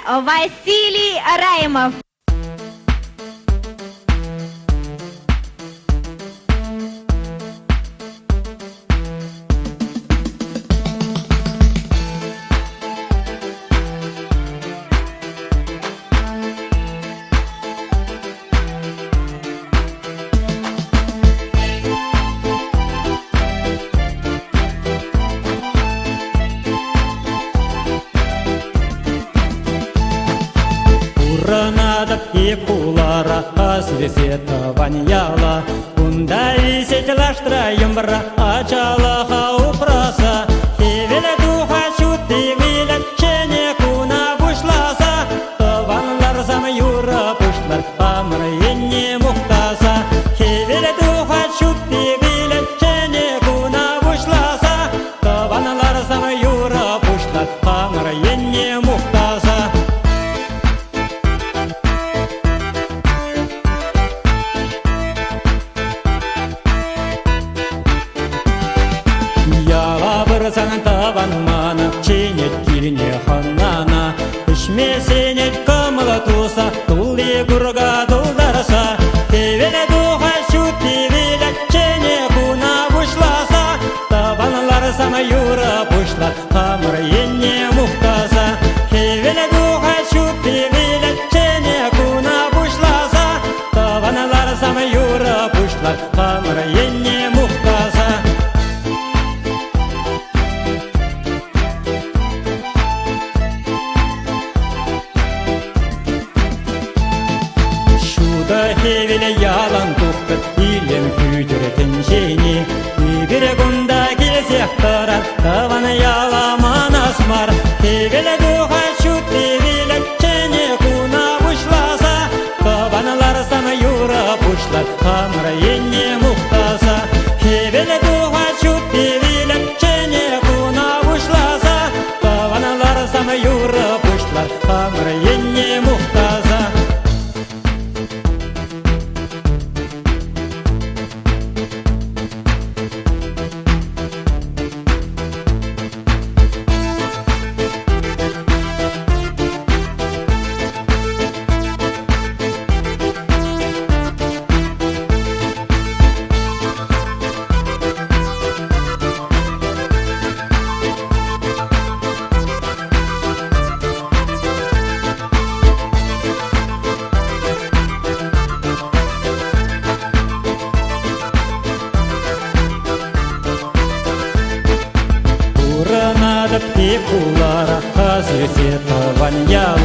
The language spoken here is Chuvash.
Василий Раймов. Пурӑнатӑп эп хулара, асилсе тӑван яла. Кунта ӳсет лаштра йӑмра, ачалӑха упраса. Хӗвел тухать ҫутти вылять, ҫӗнӗ куна пуҫласа. Тӑван ларсан юрӑ пуҫлар, хамӑр енне мухтаса. Хӗвел тухать ҫутти вылять, ҫӗнӗ куна пуҫласа. Тӑван ларсан юрӑ пуҫлар, хамӑр енне мухтаса. Яла пырсан тӑван мана, чӗнет килне хӑнана. Ӗҫмесенет кӑмӑл туса, тулли курка тултарса. Хӗвел тухать ҫутти вилет, чӗне куна пуҫласа. Тӑван ларсан юрӑ пуҫлать, хамӑр енне мухтаса. Хӗвел тухать ҫутти вилет, чӗне куна пуҫласа. Тӑван ларсан юрӑ пуҫлать, хамӑр енне мухтаса. Ҫутӑ хӗвел ялан тухтӑр, илем кӳтӗр тӗнчене. Эпир кунта килсех тӑрар, тӑван яла манас мар. Хӗвел тухать ҫутти вилет, ҫӗнӗ куна пуҫласа. Тӑван ларсан юрӑ пуҫлать, хамӑр енне мухтаса. Хӗвел тухать ҫутти вилет, ҫӗнӗ куна пуҫласа. Тӑван ларсан юрӑ пуҫлать, хамӑр енне мухтаса. Пурӑнатӑп тек хулара, хасесе тӑван яла.